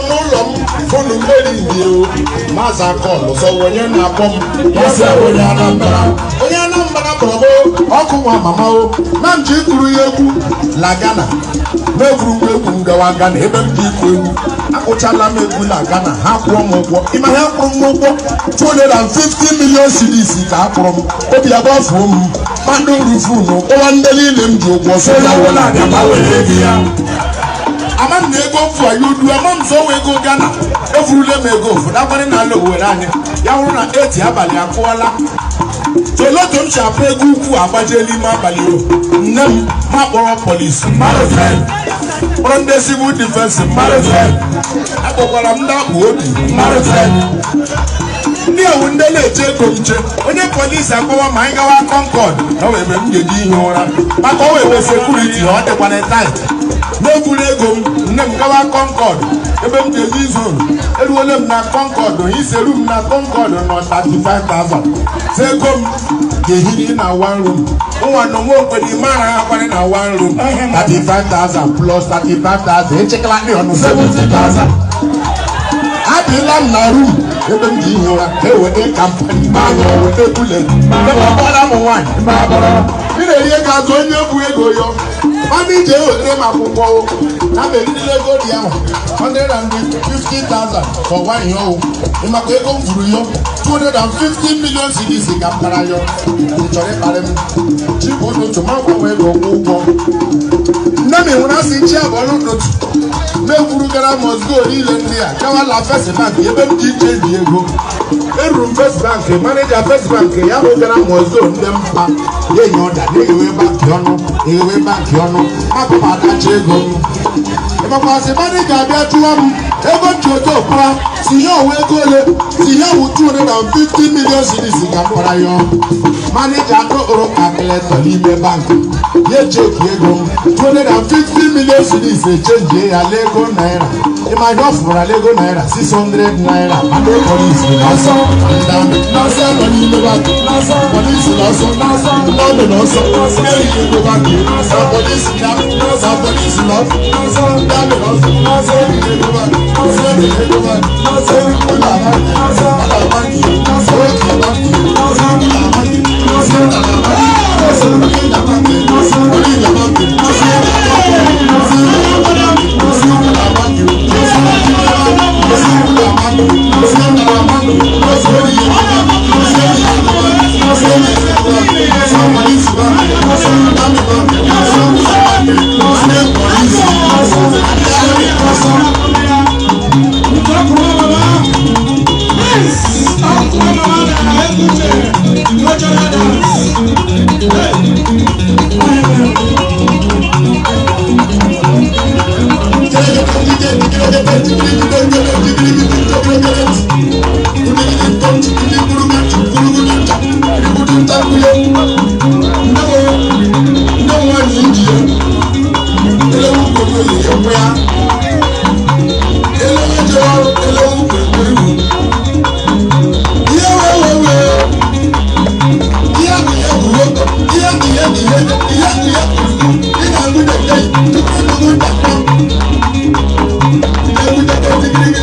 M n'ụlọ m, phone mmeri ndị o maza call sọ onye na-akpọ m. Ya sị onye Anambra, onye Anambra kpọrọ m ọkụ nwa mama o na m ji ikuru ya egwu la Ghana. Na-egwuru m egwu m gawa Ghana, ebe m ji ikwu egwu. Akpụchala m egwu na Ghana, ha kwụọ m ụgwọ. Ịma ha kwụrụ m ụgwọ 250 million cedis ka a kwụrụ m. Obi agbafuo m. Mmadụ rufunu kpọwa ndị niile m ji ụgwọ, so ya wela abịa were ego ya. Ama m na ego mfu anyị udu, ama m zọwa ego Ghana. Efurule m ego ofu dakwara n'ala Owere anyị. Ya hụrụ na 8 abalị akụọla, toloto m si apụ ego ukwu agbajiela ime abalị o. Nne m ma kpọrọ polisi mmadụ, kpọrọ ndị civil defense mmadụ, akpọkwara m ndị akpụ obi mmadụ, ndị ewu ndị na-eche ego m nche. Onye polisi akpọwa ma anyị gawa Concord na o ebe m ga-eji ihi ụra, maka o wee security ọ dịkwana tight. Na-eburu ego m, nne m, gawa Concord ebe m ga-eji zone. Eruole m na Concord, ise room na Concord nọ 35,000. Si ego m ga-ehiri na one room nwa na onwe okwere mara ha kwanye na one room, 35,000 plus 35,000, echekala dị ọnụ 70,000. Adịla m na room ebe m ji ihi ụra, ha eweta company, weta bullet, ọgbara m nwaanyị. Ị na-eri ego azụ onye bụ ego yọ mana ije ewetara m akwụkwọ na m eririla ego dị ahụ 150,000 for one ihe ọwụ. Ịmakwa ego m furu yọ 250 million cedis ka m kpara yọ. Ị chọrọ ịkparị m chibụ ụtụtụ ma gbanwe ego kwụ ụgwọ. Nne m nwere asị chi abụọ n'ụtụtụ na-ekwuru gara mosgo niile ndị a gawa la First Bank ebe m ji change ego. Eruru m First Bank, manager First Bank ya bụ gara mosgo ndị mkpa ya enye ọda na-eghewe bankị ọnụ, eghewe bankị ọnụ mapụ m adachi ego m. Ịmakwasị manager abịa jụọ m ego m ji otu okpara, si ihe ọwụ ego ole, si ihe ọwụ 250 million cedis ka m kpara ya. Manager atụrụ calculator n'ime bankị ya, echeki ego m, 250 million cedis, echenjie ya lego naira. Ịma ihe ọ fụrụ lego naira? 600 naira. Ma ndị polisi n'ọsọ, ndị army n'ọsọ nọ n'ime bankị, polisi n'ọsọ, ndị army n'ọsọ, erighị ego bankị. Na polisi na polisi n'ọsọ, ndị army n'ọsọ, erighị ego bankị, erighị ego bankị, erighị ụlọ bankị, ala bankị, oke bankị, ụlọ bankị, ala bankị, ụlọ bankị, ụlọ bankị, ụlọ bankị, ụlọ bankị, ụlọ bankị. Cultural dance. Hey. Ndị nwanyị iji ya elewu kwuru ekwe ya, elewu jere ọrụ, elewu kwuru iwu ihe wee wee wee ihe bụ ihe bụ ihe bụ ihe bụ ihe ihe bụ ihe ị na-agụ dede tupu tupu ndakpọ egwu dede tigirigi.